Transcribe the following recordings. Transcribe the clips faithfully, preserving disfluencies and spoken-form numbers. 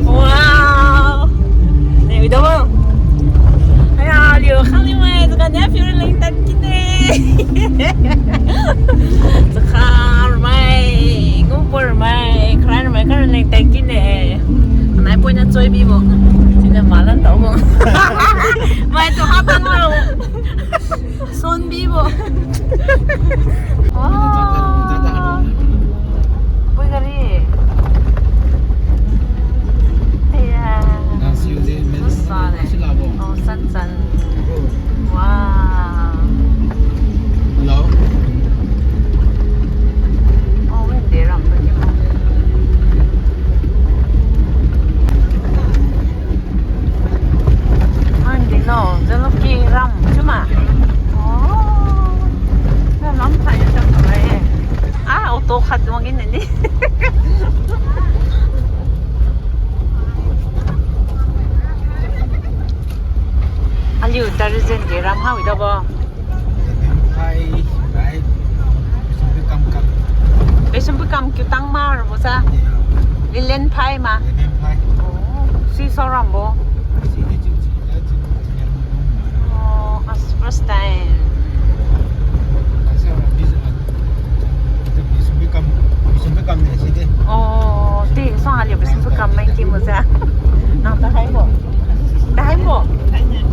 Wow. Ni video mo. Aya, liu khang ni mai, tu kan ya, view leng tan kine. Zakhar mai, ngupur mai, kran mai, kran leng tan kine. Nai point na choi bi mo. Sina malan tao mo. Mai tu hapan mo. Son bi bo. Oh. Pui gari. Aya. Nasi uji, men. Masa le. Sila bo. Oh, san san. Wow. Hello. Oh, win de ram pa ke mo. Andi no, jalo ki ram chuma. Oh. Lam thai jam thai. Ah, auto khat wang in ni. Aliu Darijan di ram ha wi da bo. Lemphai, rai, Bishopui kam kam. Bishopui kam kiu tang ma ra bo sa? Yeah. Lilenphai ma? Lemphai. Oh, si sa ram bo? Si de ju, si de ju, si de ju. Oh, as first time. Asa, bis-, ah, Bishopui kam, Bishopui kam ne si de. Oh, di sa aliu Bishopui kam mai ki mo sa? Nang ta hai bo? Ta hai bo?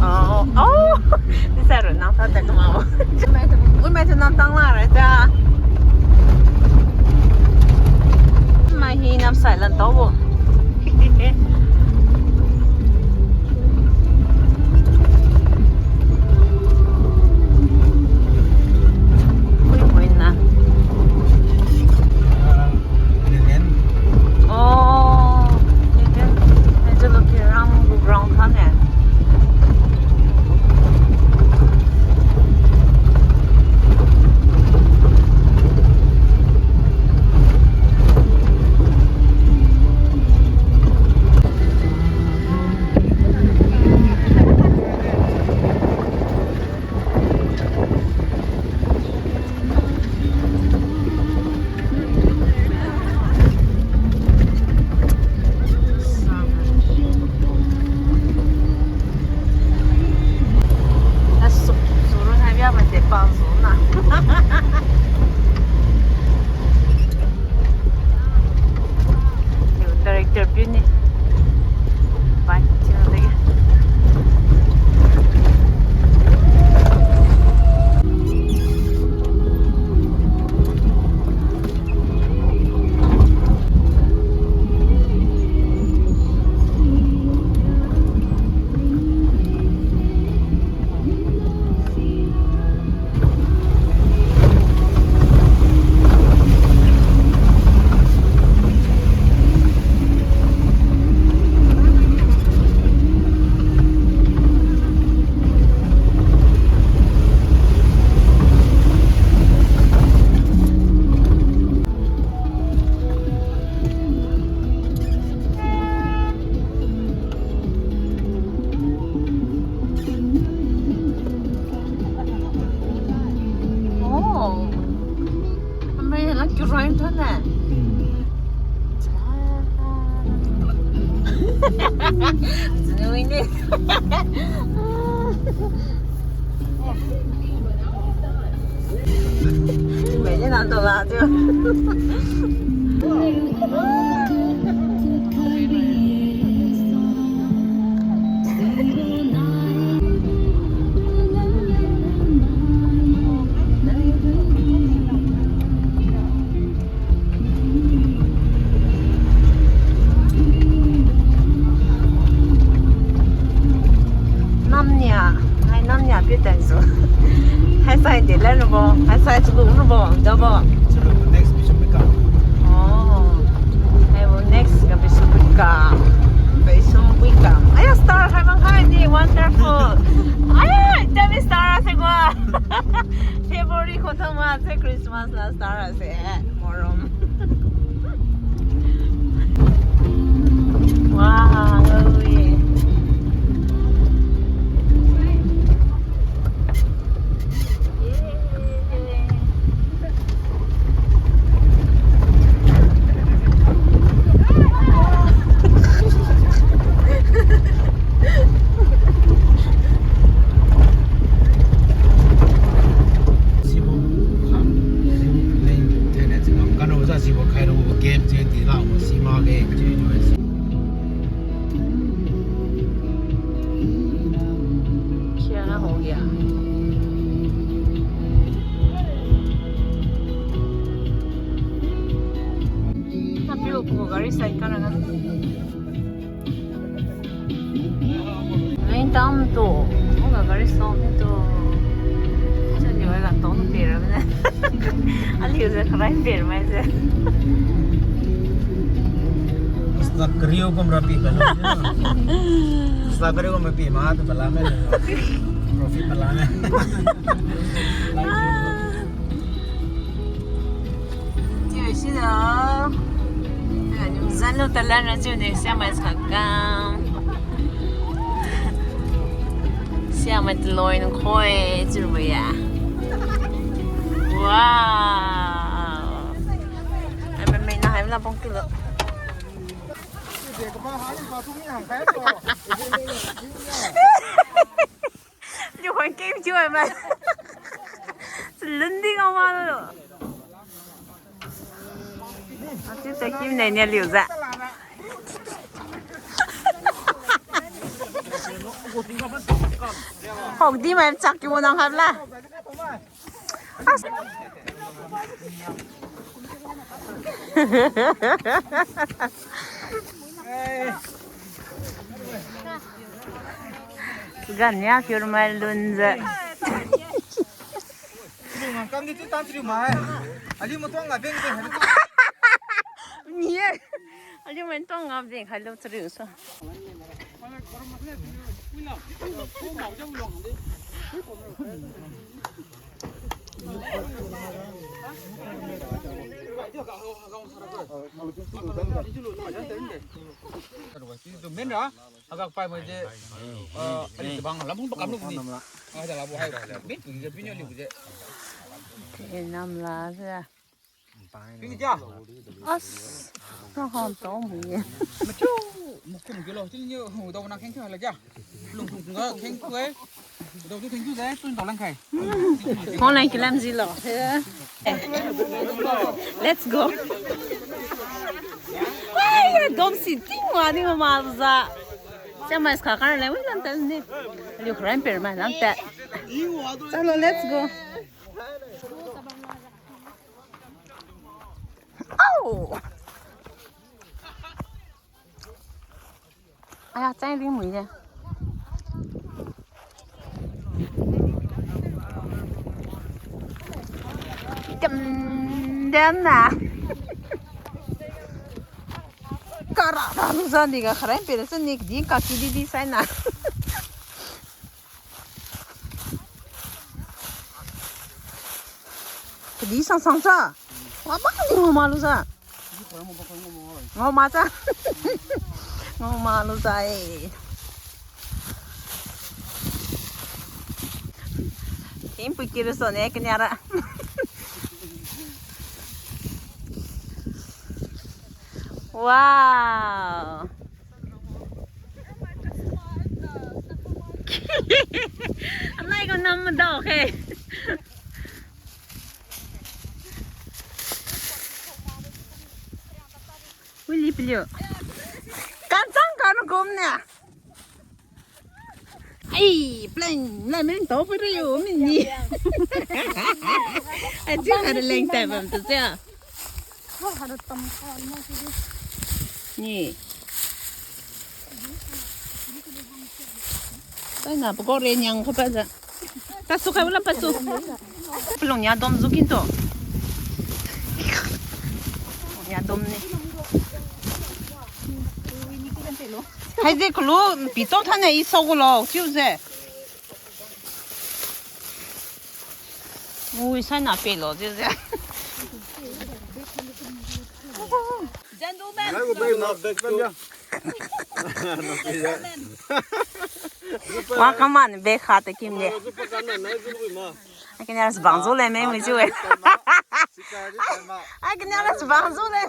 Oh, oh. Di sa ro nang ta ta kama bo? Ui, mai tu nang tang la ra ja. Mai hi nam sai lan tao bo. Ui, ui na. Oh, Lilian. Hai jalo ki ram gu ground kha ne. Director piu ni. Bye. Channel dege. Oh. Amai la kiu rai thon na. Hmm. Cha. Zunui ne. Mai ne nan to la tu. Namnia, hai namnia piu tan su. Hai sai de la rabo, hai sai chulu rabo, dabo. Chulu next Bishopui kam. Oh, hai bo next ga Bishopui kam. Bishopui kam. Aya star hai mang hai ni wonderful. Aya, jami star ase gua. February kho thama se Christmas la star ase. Morom. Wow, lovely. Yay. Gari side kana ga. Main town tu, maga gari side tu. Chaliu ga town pira mane. Aliu se kharai pira mai se. Sna kariu kum rapi ka. Sna kariu kum rapi ma tu pala me. Profit pala me. Chiu silo. Zan lu talan ra chiu ne siamai sakam. Siamai taloi nkhoi chiu ya. Wow. Ai, mai mai na hai la bong tu lo. Liu khon kem chiu ai mai. Lun di ngao ma lo. Ati sa kim nai nia liu za. Hok di mai chak kiu nang hap la. Gan ya kiu mai lun za. Lu ngam kam di tu tan triu mai. Ali mo tuang ngabeng beng hai. Ni ye. Ali mo tuang ngabeng hai lu triu so. Menra. Agak pai mai je, eh, ali tebang lam hung pakam lu ni. Ah, dah labu hai. Bin tu je, bin yo liu je. Eh, nam la je. Bin je. As, na ham tong mu ye. Machu, mukum je lo, tin yo, hu dau na kheng kheng la ja. Lung lung ga kheng kheng. Dau tu kheng tu je, tun dau lang khai. Khong lang kilam ji lo. Let's go. Ai, dom si ting wa ni ma za. Siamai skha kar lai wi lam tan ni. Liu kran per ma lam ta. Chalo, let's go. Au. Aya, chai ring mui ye. Kam den na. Kara ra lu zan di ga kharai pe la zan ni di ka ki di di sai na. Kadi sang sang sa. Wa bang di ngao ma lu sa. Ngao ma sa. Ngao ma lu sa e. Tim pui kira so ne kanya ra. Wow. Anai ko nam dao khe. Ui, li piliu. Kan chang kan gom ne. Ai, pleng, la meng tau pui riu, min ni. Ai, chiu ka leng tai bam tu sia. Ni. Taina pakok re nyang kha pa ja. Pasu khai ula pasu. Pelong nia dom zu kin to. Nia dom ni. Hai je kulu pi to thane i so gulo chiu je. Ui, sai na pe lo chiu je. Gentlemen. Wa kaman be kha te kim de. Ai, kania ra bang zu le me mi chiu e. Ai, kania ra bang zu le.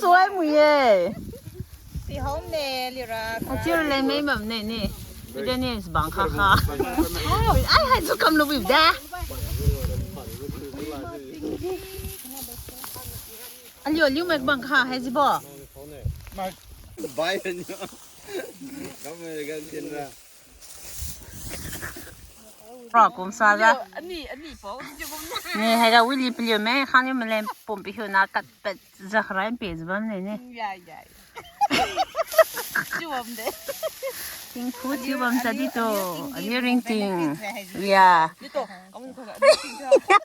Suai mu ye. Achiu le me bam ne ni. Ida ni bang kha kha. Ai, hai zu kam lu bi da. Aliu, aliu mai bang kha hai jibo. Bai ni. Kam mai gan tin ra. Pra kum sa ja. Video ani, ani pao, video kum na. Ni, haiga wili paliu me, khang ni malen pum pihiu na kat pet ja kharai pe ja bam ne ni. Ya, ya, ya. Chiu bam de. Tingphu chiu bam sa di to. Aliu, aliu, aliu ringting. Aliu ringting. Ya. Di to, kamu ko ga, aliu ringting ja. Aliu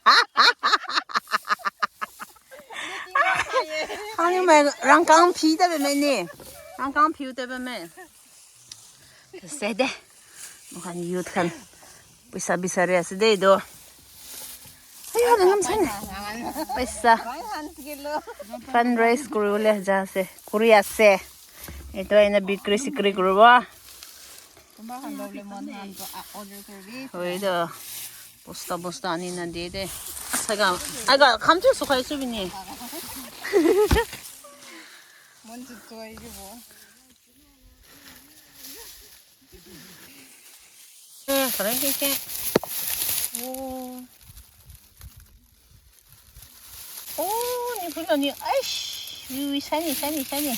ringting ja ye. Khang ni me rangkang phi ta be me ni. Rangkang phi ta be me. Se de. Makan youth khan. Paisa bisa ria se de do. Ayo, na ngam san. Paisa. Fundraise kuru le ja se. Kuru ya se. Ito ina bikri sikri kuru ba. Oi do. Bosta bosta ni na de de. Saga. Aga kham tu sukhai su bini. Mon tu toi ji bo. Eh, keren ke ke. Oh. Oh, ni pun ni. Aish, ui, ui, shiny, shiny, shiny.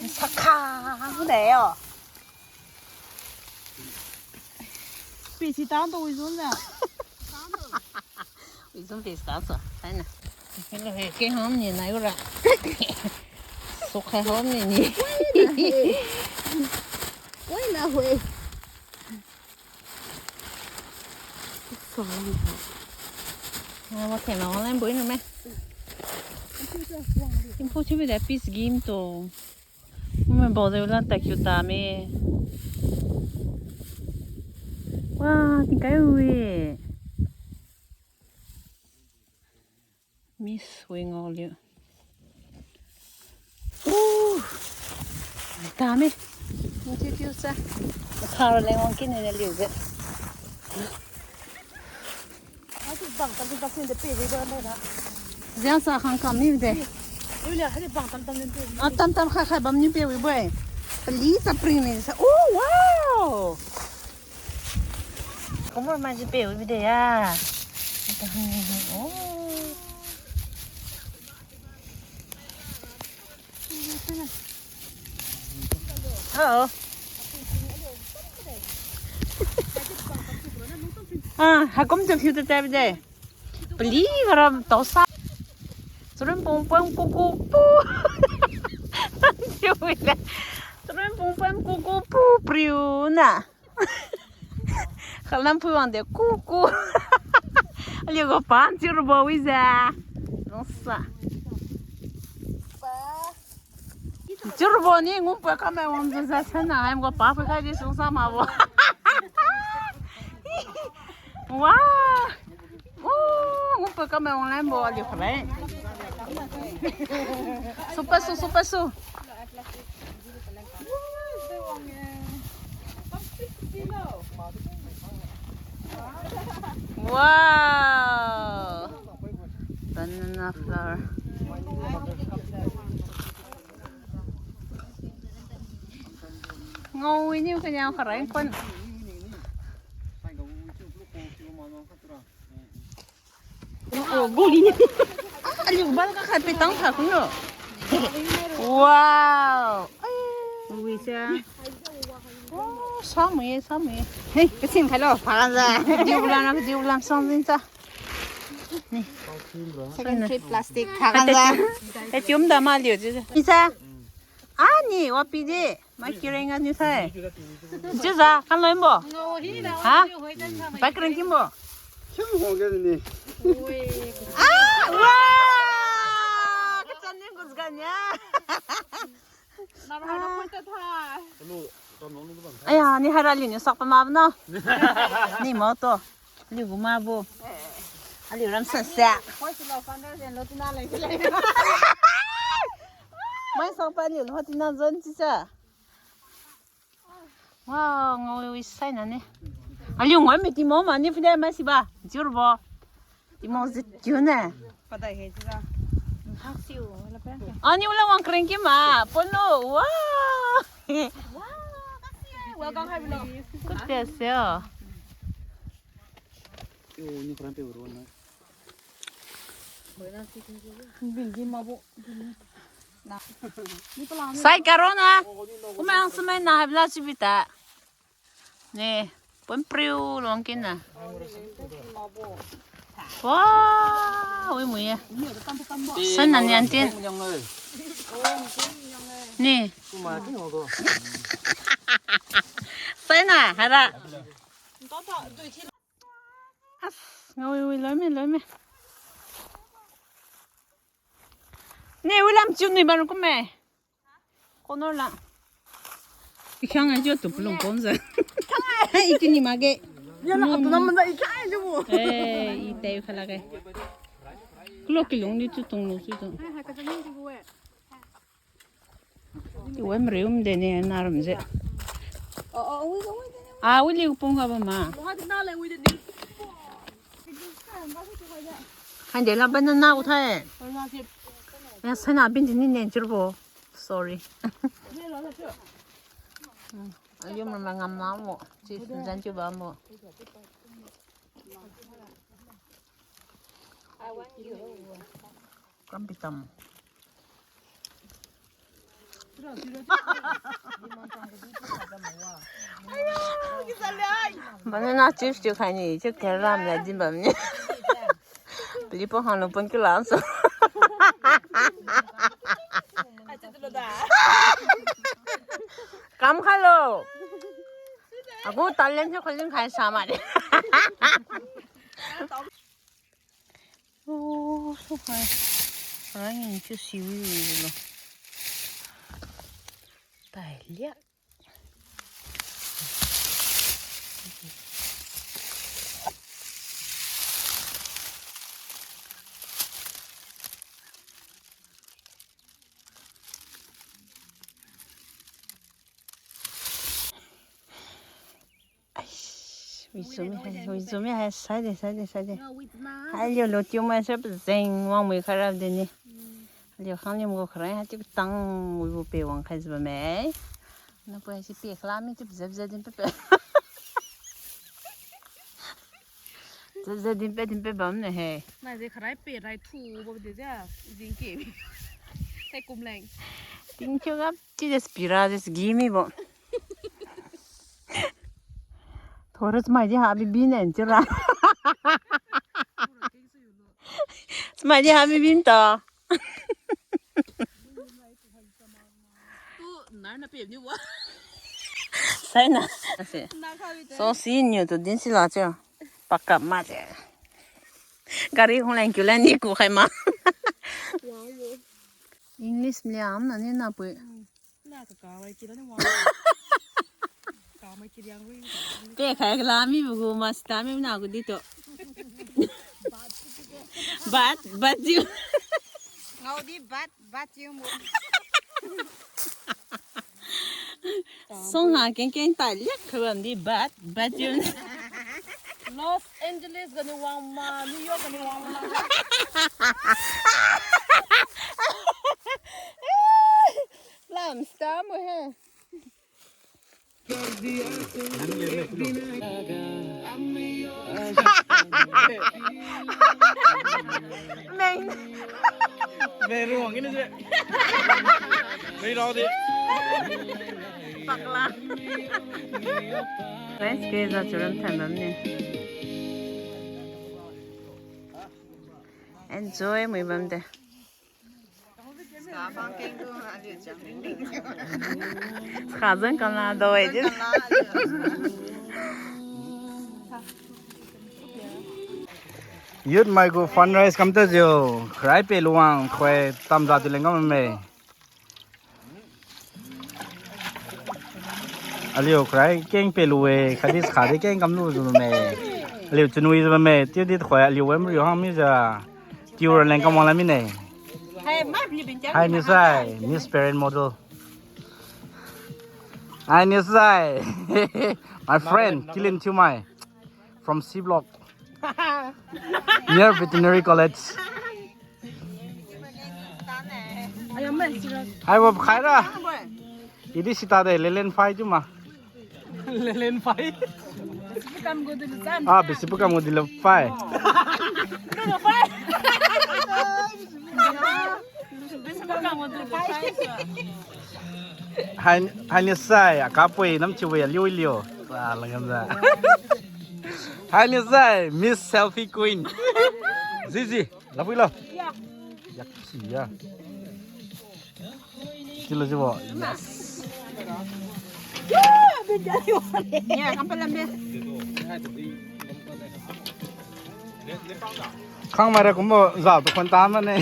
Sakha, de yo. Pisi tang to ui zon na. Ui zon pisi tang so. Saina. Hello, he, ke hom ni nai ura. Sukhai hom ni ni. Wai na hoi. So. Ah, wa ke na online boi na me. Tingphu chiu bide peace game to. Kumai bau de ulan ta kiu ta me. Wa, tingkai wi. Miss wi ngao liu. Uh. Tame. Tiu tiu sa. Khara leng wang kin ne liu ge. Jiang sa khang kam ni de. Ah, tam tam khai khai bam ni pe wi boi. Pali sa pring ni sa. Oh, wow. Kumbo mai ji pe wi de ya. Oh. Oh. Ah, hakum jam hiu te tai de. Pali garam tau sa. Churun pung pung ku ku pu. Tiu wi le. Churun pung pung ku ku pu priu na. Khalam phui wang de ku ku. Aliu ga pan chiu rabo wi za. Nongsa. Chiu rabo ni ngumpa kamai wang za za sana. Hai mgo pa phui kai di sungsa ma bo. Wow. Oh, ngumpa kamai wang lan bo aliu kharai. Super su, super su. Wow! Banana flower. Ngao ini kanya kharai kon. Oh, guli ni. Ah, aliu bal ka khat pe tang tha kuno. Wow. Ai. Ui cha. Oh, samu ye, samu ye. Hei, kasin khailo, phalan za. Diu lam, diu lam sang din cha. Ni. Second trip plastic phalan za. Eh, tium da ma liu ji. Ni cha. Ah, ni, wapi di. Mai kiring aniu sai. Chiujiu, kan loi mbo? Ha? Pai kiring kimbo? Kim ho ga ni. Ah, wow! Kachan ni gus gan ya. Aya, ni haira liu ni sak pa ma bana. Ni mo to. Aliu gu ma bo. Aliu ram sa sa. Mai sang pa aliu lo tina zon chicha. Wow, ngao wi sai na ni. Aliu ngao mi timo ma ni pide mai siba. Jur bo. Timo zit kiu ne. Padai he chicha. Hak siu la pe. Ani ula wang kring ki ma. Pono. Wow. Wow, kasi ai. Welcome hai bilo. Kut te se o. Yo, ni kran pe ro na. Bing gi ma bo. Sai karo na. Kumang sumai na habla chibita. Ne. Pon priu long kina. Wow, wi mui ye. Saina nian tin. Ni. Saina, haira. As, ngawi wi loime, loime. Ni, William chiu ni baru kumme. Corner la. Ikhang ai jo tu pulung kom sa. Iki ni mage. Ya na tu naman na ikhang ai jo bu. Eh, itai khala ke. Klo kilung ni tu tung lu tu tung. Ti wem rium de ni naram je. Ah, wili pung ka ba ma. Hande la banana uthai. Ya sana bin ni nen chirbo. Sorry. Ayo mama ngam na mo. Chi zan chi ba mo. Kam pitam. Banana chips chiu khai ni, chiu keram la din bam ni. Pili po hang lu pon kiu la so. Kam khai lo. Agu talent se khuling khai sa ma de. Oh, so khai. Rang in chu siwi wi lo. Tai lia. Aish, wi zumi hai, wi zumi hai, sai de, sai de, sai de. Hai liu lo tiu mai sai pazeng wang mui kharap de ni. Liu khang liu mgu kharai hai tiu tang wi bu pe wang khai ziba me. Na pui hai si pe khala mi tiu zep zep din pe pe. Zep zep din pe din pe bam ne he. Mai je kharai pe rai thu bo de ja, jing ke. Te kum leng. Ting chiu gap, chi de spira de sgi mi bo. Thoras mai di ha bi bin en chira. Smai di ha bi bin to. Tu nar na pem ni wa. Sai na. Ase. Na kha bi te. So si niu tu din si la chiu. Pakap ma je. Gari hong leng kiu leng ni ku khai ma. Wow, yo. English liam na ni na pui. Na ka ka wai ki la ni wa. Ka mai ki liang wi. Pe khai la mi bu gu ma sta mi na gu di to. But, but you. Ngau di but, but you mo. Song ha keng keng tai liak khabam di but, but you. Los Angeles gani wang ma, New York gani wang ma. Lam star mo he. Meng. Meng ruang ini je. Meng rau di. Pakla. Guys, ke za churam than bam ne. Enjoy mui bam de. Khazan kamla doi je. Youth mai gu fund raise kamta jiu, kharai pe luang khoi tamza di leng kam me. Aliu kharai keng pe lu-e, khatdi khatdi keng kamlu jiu me. Aliu chunwi jiu me, tiu di khoi aliu wem riu hang mi ja. Tiu ra leng kam wang la mi ne. Hai, Miss Sai, Miss Parent Model. Hi, Miss Sai. My friend, Kilin Thiumai, from C Block, near Veterinary College. Hai, bo khai ra. Idi sita de, lelen phai thiu ma. Lelen phai. Ah, bisi pu kam gu di lo phai. Hai, hai ni sai, akapui nam chiu ya liu liu. Ah, langam da. Hai ni sai, Miss Selfie Queen. Zizi, lapui lo. Yak si ya. Kilo jibo. Yes. Ya, kampal lambe. Khang mai ra kumbo za tu khon ta ma ne.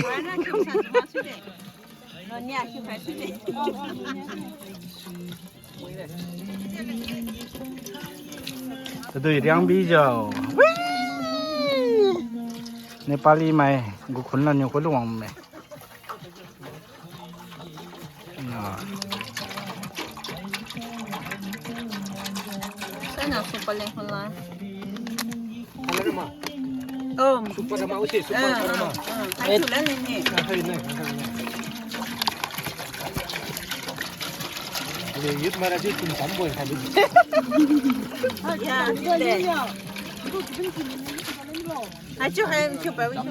Tadui riang bi jo. Wee! Nepali mai gu khun la niu ko luang me. Na. Sana super leng khun la. Hello, ma. Oh. Super ma, usi super ma. Ah, ah. Hai tu la ni ni. Ah, hai ni, hai ni. Ini youth mara di tum tamboi kali. Ya, ni le. Hai tu hai tu pa wi tu.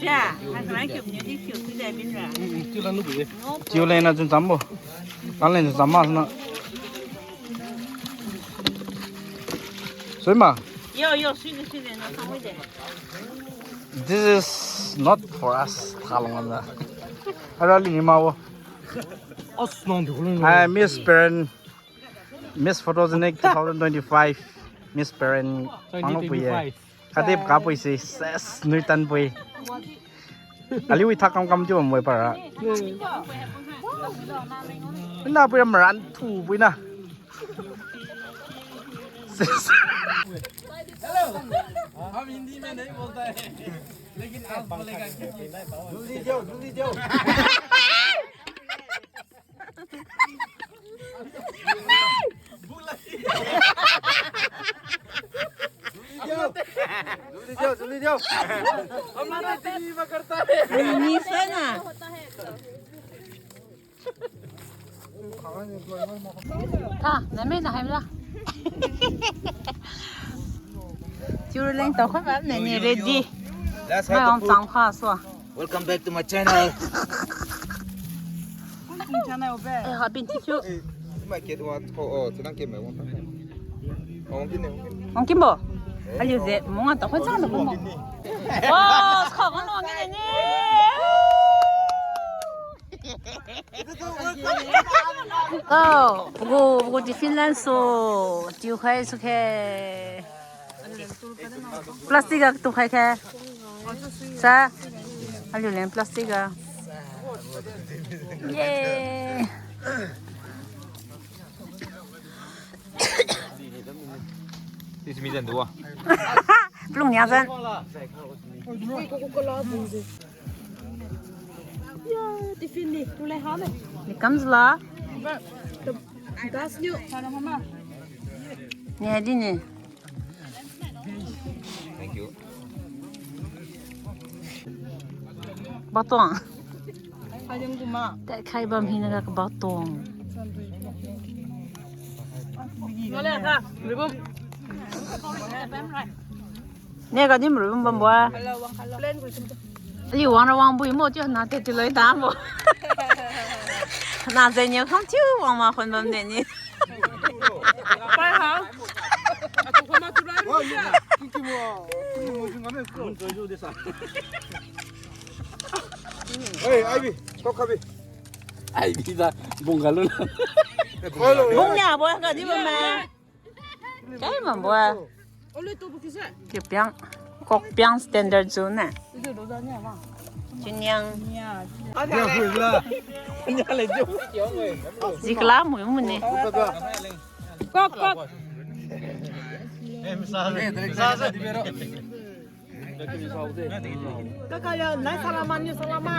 Ya, hai tu hai tu ni ni tu tu dai bin ra. Hmm, hmm, tu la nu bi. Tiu le na jun tambo. Kan le jun tamma na. Sui ma. Yo, yo, sui ni, sui ni, na sang wi de. This is not for us. Thalong na. Ara li ni ma wo. As nang du lu. Hai, Miss Parent, Miss Photogenic two thousand twenty-five, Miss Parent, ang pui ye. Twenty twenty-five. Kadip ka pui si, ses, nui tan pui. Aliu wi thak kam kam tiu am wi para. Hmm. Na pui am ran thu pui na. Ses. Hello, हम हिंदी में नहीं बोलता है, लेकिन आप बोलेगा क्या? जल्दी जाओ, जल्दी जाओ। जल्दी जाओ, जल्दी जाओ। हमारा दिल मचलता है। Ni sana. Tha, na me na hai la. Chiu leng tao khon ma ne ni ready. Let's have the food. Mai wang chang kha so. Welcome back to my channel. Eh, ha bin ti chu. Eh, mai ket wa ko, oh, tu nang ket mai wang ta. Wang kin ne, wang kin. Wang kin bo? Aliu je, mo nga ta khon chang da khon mo. Wa, kha khon wang kin ne. Oh, pagu, pagu tiffin lan so, tiu khai su khe. Plastic ga tu khai khe. Sa. Aliu leng plastic ga. Yay. This is me then do. Plung nia zan. Ya, tiffin ni, tu le ha le. Ni kam zla. Das niu. Ni di ni. Thank you. Batong. Hai jeng kuma. Te khai bam hina ga batong. Ngale ha, ribum. Ne ga dim rui bam bam bo. Ali wang ra wang bui mo tiu na te tiu loi ta bo. Na zai niu kham tiu wang ma khon bam de ni. Pai ha. Atu khon ma tu rai. Hey, Ivy, kok khabi. Ivy da, bung galu na. Bung nia bo ga di bam ma. Kai mam bo. Kipiang. Kokpiang standard zone ne. Chiniang. Zikla mu mu ne. Kok, kok.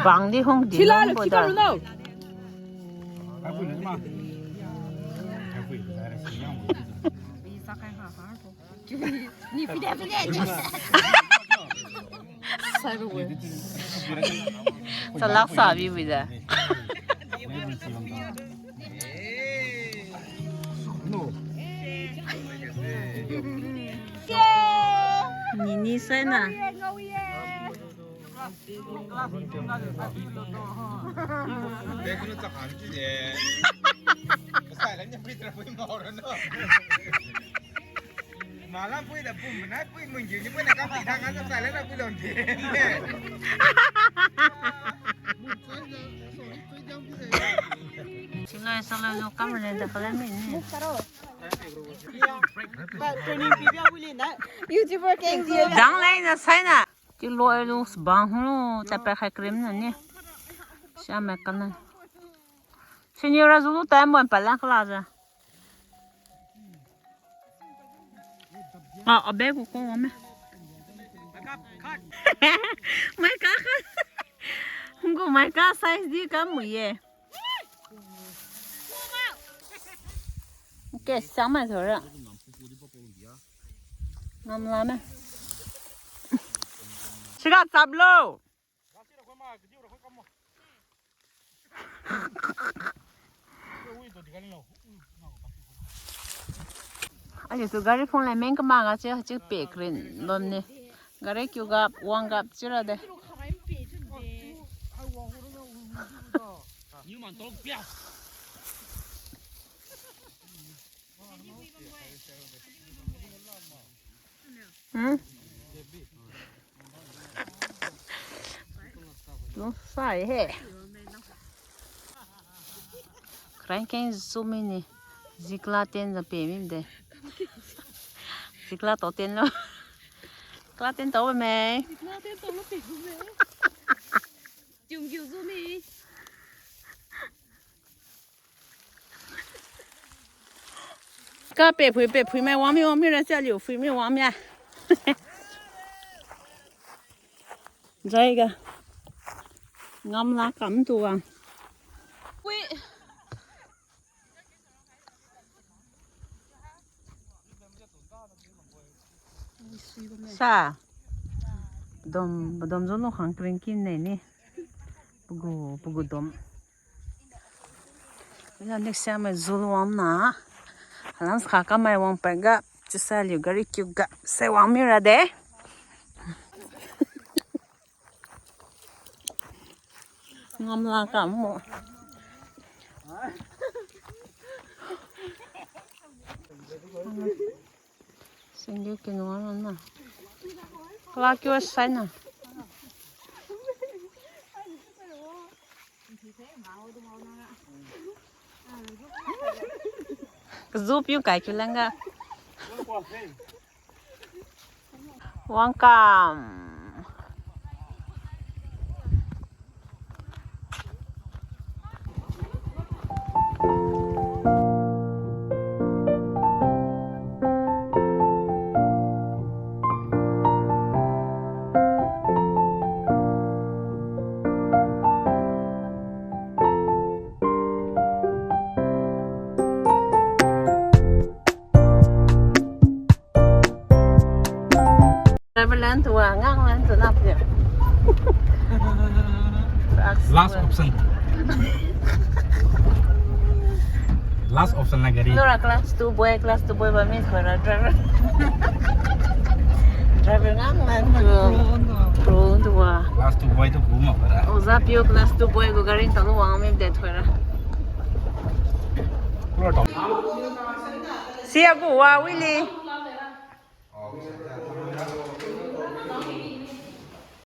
Bang di hung di long bo da. Chalak sabi bo da. Nini sai na. Silai, silai, lo, kam le, da, kala mi ni. Training pi bia wili na. YouTuber keng ji. Dang lai na sai na. Ti lo ai lu sbang hu lu, ta pa khai cream na ni. Sia me kana. Senior ra zu lu tai mo pa la kala za. Ah, abe ku ko me. Mai ka ka. Ngu mai ka size di ka mu ye. Okay, sang mai thora. Ngam la me. Siga chap lo. Aliu tu gari phone le meng kama ga chi, chi pe krin bam ni. Gari kiu gap, wang gap chi ra de. Hmm? Lung sai he. Kran keng zu mi ni. Zikla ten za pe mi de. Zikla to ten lo. Kla ten to me. Zikla ten to lo pe me. Tiung kiu zu mi. Ka pe phui, pe phui mai wang mi, wang mi ra cha liu phui mi wang mi a. Jai ga. Ngam la kam tu wang. Pui. Sa. Dom, dom zo no khang kring kin ne ni. Pugu, pugu dom. Ina next time mai zul wang na. Halam sa kha kamai wang pa ga. Chisa liu gari kiu ga. Sai wang mi ra de. Ngam la kam mo. Singgi kinuan na. Kala kiu sai na. Kazu piu kai kiu langa. Wangkam. Driver lan tu wa, ngang lan tu nap dia. Last option. Last option na gari. Nora class two boy, class two boy ba mi khora driver. Driver ngang lan tu. Pro tu wa. Class two boy tu kuma para. Oza piu class two boy gu gari talu wang mi de khora. Pro to. Sia gu wa wili.